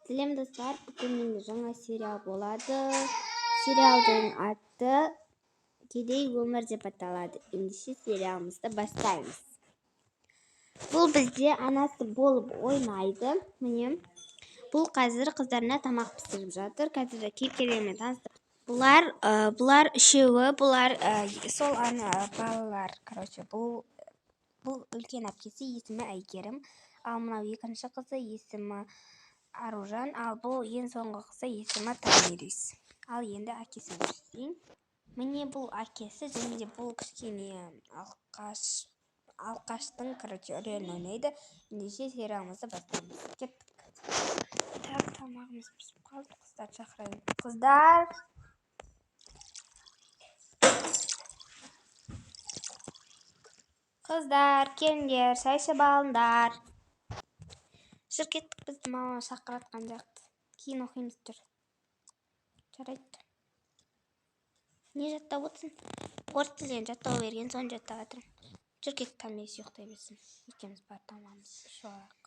Сәлем, достар! Бүгін менде жаңа сериал болады. Сериалдың аты «Кедей өмір» деп аталады. Ендеше сериалымызды бастаймыз. Бұл бізде анасы болып ойнайды. Міне, бұл қазір қыздарына тамақ пісіріп жатыр. Қазір кейіпкерлермен таныстырып. Бұлар үшеуі, бұлар сол ана балалар. Короче, бұл үлкен әпкесі, есімі Әйгерім. Ал мынау екінші қызы, есімі Аружан, ал бұл ең соңғы қызы, есімі Томирис. Ал енді әкесін көрсетейін. Міне, бұл әкесі, және де бұл кішкене алқаштың, короче, рөлін ойнайды. Ендеше сериалымызды бастаймыз. Кеттік. Так, тамағымыз пісіп қалды. Қыздарды шақырайын. Қыздар! Қыздар, келіңдер, шай ішіп алыңдар. Жүр, кеттік, бізді мама шақыратқан сияқты. Кейін оқимыз, жүр. Жарайды. Не жаттап отырсың? Орыс тілінен жаттау берген, соны жаттап жатырмын. Жүр, кеттік, Томирис ұйықтай берсін. Екеуміз барып тамағымызды ішіп алайық.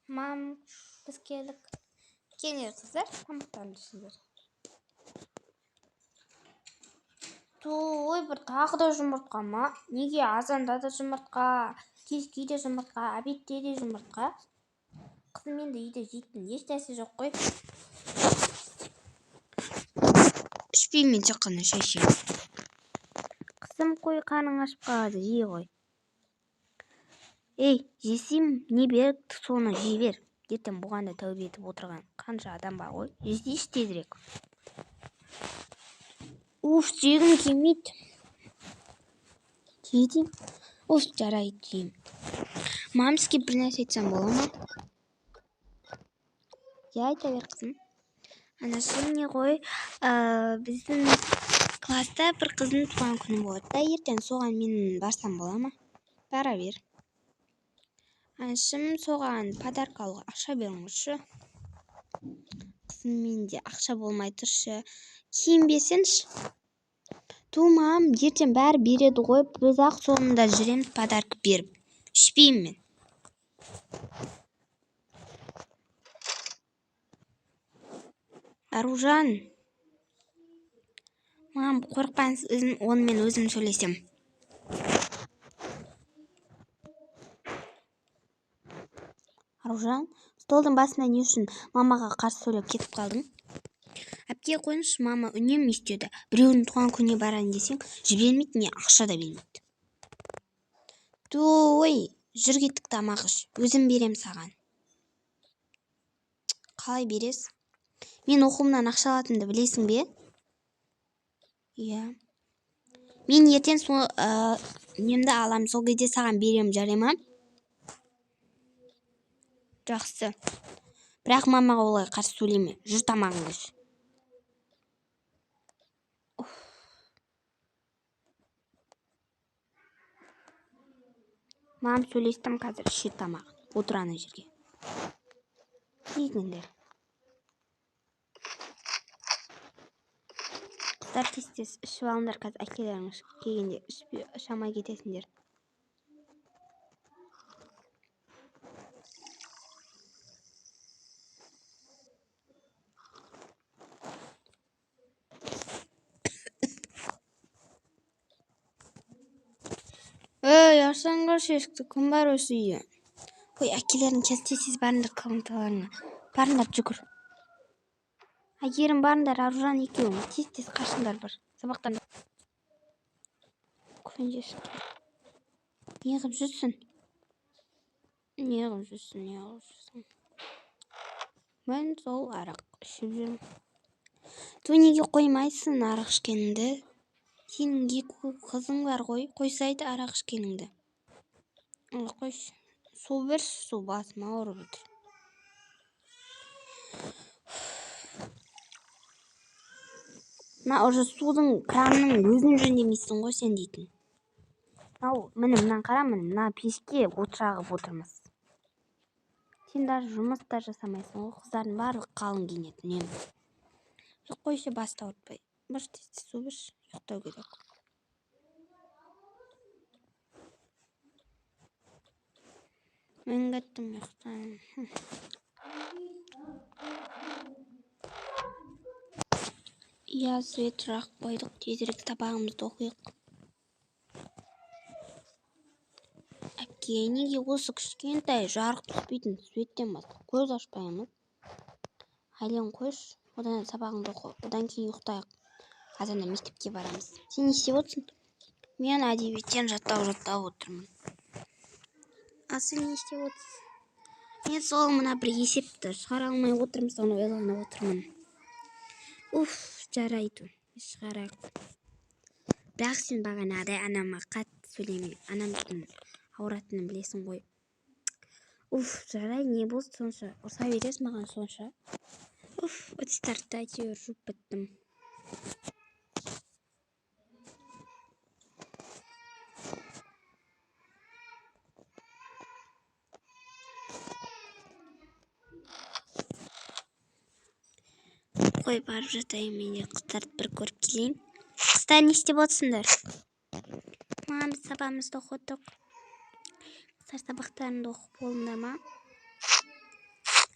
Мам, біз келдік. Келіңдер, қыздар, тамақтарыңды ішіңдер. Ой, бір тағы да жұмыртқа ма? Неге азанда да жұмыртқа, кешке де жұмыртқа, обедте де жұмыртқа? Қызым, енді үйде жейтін еш нәрсе жоқ қой. Ішпеймін мен, тек қана шай ішемін. Қызым, қой, қарның ашып қалады, жей ғой. Ей, жесем, не беріп, соны жей бер. Ертең бұған да тәубе етіп отырған қанша адам бар ғой. Жесейші тезірек. Уф, жегім келмейді. Жейді. Уф, жарайды, жеймін. Мам, сізге бір нәрсе айтсам бола ма? Иә, айта бер, қызым. Анашым, не ғой, біздің класста бір қыздың туған күні болады да, ертең соған мен барсам бола ма? Бара бер. Анашым, соған подарка алуға ақша беріңізші. Қызым, менде ақша болмай тұршы. Киім берсеңші. Ту, мам, ертең бәрі береді ғой, біз ақ соңында жүреміз подарка беріп. Ішпеймін мен. Аружан. Мам, қорықпаңыз, өзім онымен өзім сөйлесем. Аружан, столдың басында не үшін мамаға қарсы сөйлеп кетіп қалдың? Әпке, қойыңызшы, мама үнемі өйстеді. Біреудің туған күніне барайын десең, жібермейді, не ақша да бермейді. Ой, жүр, кеттік, тамақ іш. Өзім берем саған. Қалай бересіз? Мен оқуымнан ақша алатынымды білесің бе? Иә. Мен ертең сол немді алам, сол кезде саған берем, жарай ма? Жақсы. Бірақ мамаға олай қарсы сөйлеме. Жүр, тамағыңды іш. Мам, сөйлестім, қазір ішеді тамағын. Отыр ана жерге. Келіңдер. Қыздар, тез-тез ішіп алыңдар, қазір әкелеріңіз келгенде іше алмай кетесіңдер. Ей, ашсаңдаршы есікті, кім бар осы үйде? Ой, әкелерің келді, тез-тез барыңдар комнаталарыңа. Барыңдар, жүгір. Әйгерім, барыңдар, Аружан екеуің. Тез-тез қашыңдар бір. Сабақтан. Күнде не қылып жүрсің? Не қылып жүрсің, не қылып жүрсің? Мен сол арақ ішіп жүрмін. Ту, неге қоймайсың арақ ішкеніңді? Сенің екі қызың бар ғой, қойсайды арақ ішкеніңді. Қойшы. Су берші, су, басым ауырып отыр. Мына уже судың кранның өзін жөндемейсің ғой сен дейтін. Мынау, міне, мынаны қара, міне, мына пешке от жағып отырмыз. Сен даже жұмыс та жасамайсың ғой, қыздардың барлығы қалың киінеді үнемі. Қойшы, басты ауыртпай. Бір тез су берші, ұйықтау керек. Мен кеттім, ұйықтаймын. Иә, свет жағып қойдық. Тезірек сабағымызды оқиық. Әпке, неге осы кішкентай жарық түспейтін светтен басқа көз ашпаймыз? Айлен, қойшы, одан сабағыңды оқы, одан кейін ұйықтайық. Азанда мектепке барамыз. Сен не істеп отырсың? Мен әдебиеттен жаттау жаттап отырмын. Ал сен не істеп отырсың? Мен сол мына бір есепті шығара алмай отырмын, соны ойланып отырмын. Уф, жарайды, шығарайық. Бірақ сен бағанағыдай анама қатты сөйлеме. Анамыздың ауыратынын білесің ғой. Уф, жарай, не болды сонша? Ұрса бересің маған сонша. Уф, ыдыстарды әйтеуір жуып біттім. Қой, барып жатайын, мен де қыздарды бір көріп келейін. Қыздар, не істеп отырсыңдар? Мам, біз сабағымызды оқыдық. Қыздар, сабақтарыңды оқып болдыңдар ма?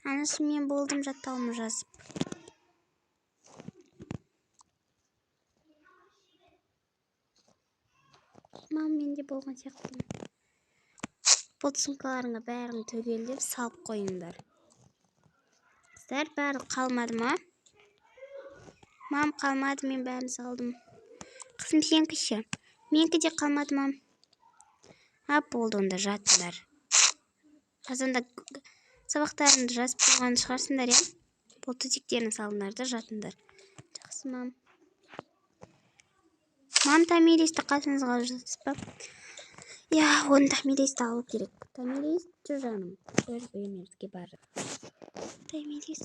Анасы, мен болдым жаттауымды жазып. Мам, мен де болған сияқтымын. Бұл сумкаларыңа бәрін түгелдеп салып қойыңдар. Қыздар, бәрі қалмады ма? Мам, қалмады, мен бәрін салдым. Қызым, сенікі ше? Менікі де қалмады, мам. А, болды, онда жатыңдар. Азанда сабақтарыңды жазып қойған шығарсыңдар, иә? Бұл төсектерін салыңдар да жатыңдар. Жақсы, мам. Мам, Томиристі қасыңызға алып жатсыз ба? Иә, оны Томиристі алу керек. Томирис, жүр жаным, өз бөлмемізге бар. Томирис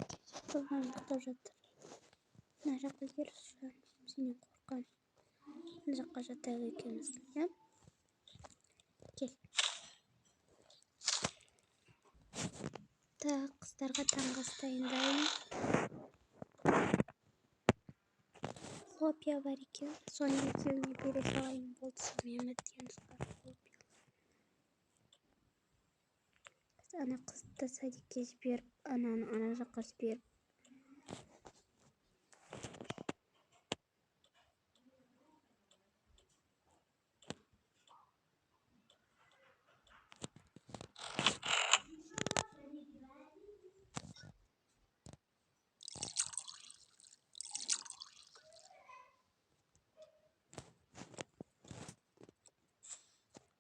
болған ұйықтап жатыр. Мына жаққа келші, жаным, сенен қорқамын. Мына жаққа жатайық екеуміз, иә? Кел. Так, қыздарға таңғы ас дайындайын. Хлопья бар екен, соны екеуіне бере салайын. Болды, сонымен біткен шығар хлопья. Ана қызды садикке жіберіп, ананы ана жаққа жіберіп.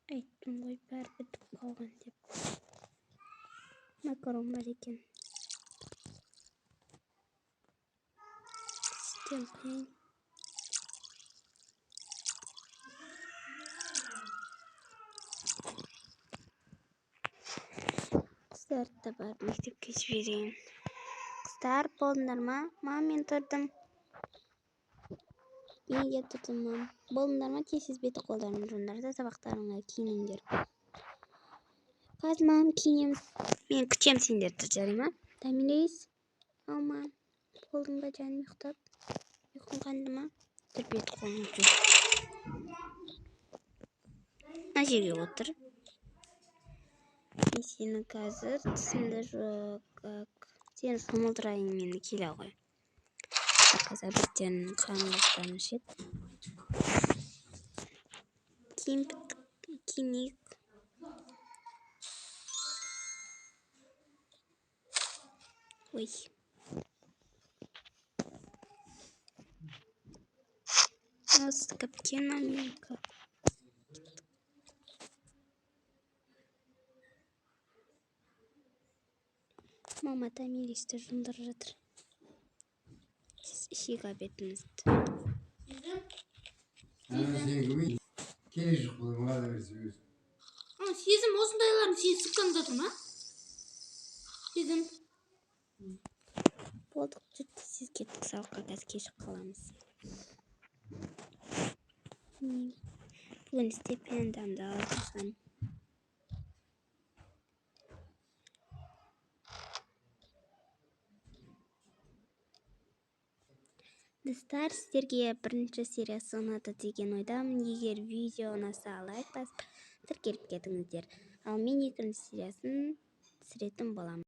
Айттым ғой, бәрі бітіп қалған деп. Макарон бар екен. Сүттен құяйын. Қыздарды да барып мектепке жіберейін. Қыздар, болдыңдар ма? Мам, мен тұрдым. Мен де тұрдым, мам. Болдыңдар ма? Тез-тез беті қолдарыңды жуыңдар да сабақтарыңа киініңдер. Қазір, мам, киінеміз. Мен күтемін сендерді, жарай ма? Томирис, ау, мам. Болдың ба, жаным, ұйықтап? Ұйқың қанды ма? Тұр, бет қолыңды жу. Мына жерге отыр. Мен сені қазір тісіңді жуып, сені шомылдырайын, мені келе ғой. Қазір беттерінің қанын ішеді. Киім біттік, киінейік. Ой. Осы капкена менікі. Мама Томиристі жуындырып жатыр. Тез ішейік обедімізді. Керек жоқ бұл, маған да берсе өзі. Сезім, осындайларын сен сыққанда тұр ма? Сезім. Болдық, жүр, тез кеттік сабаққа, қазір кешігіп қаламыз. Бүгін стипендиямды алып шығамын. Достар, сіздерге бірінші сериясы ұнады деген ойдамын. Егер видео ұнаса, лайк басып, тіркеліп кетіңіздер. Ал мен екінші сериясын түсіретін боламын.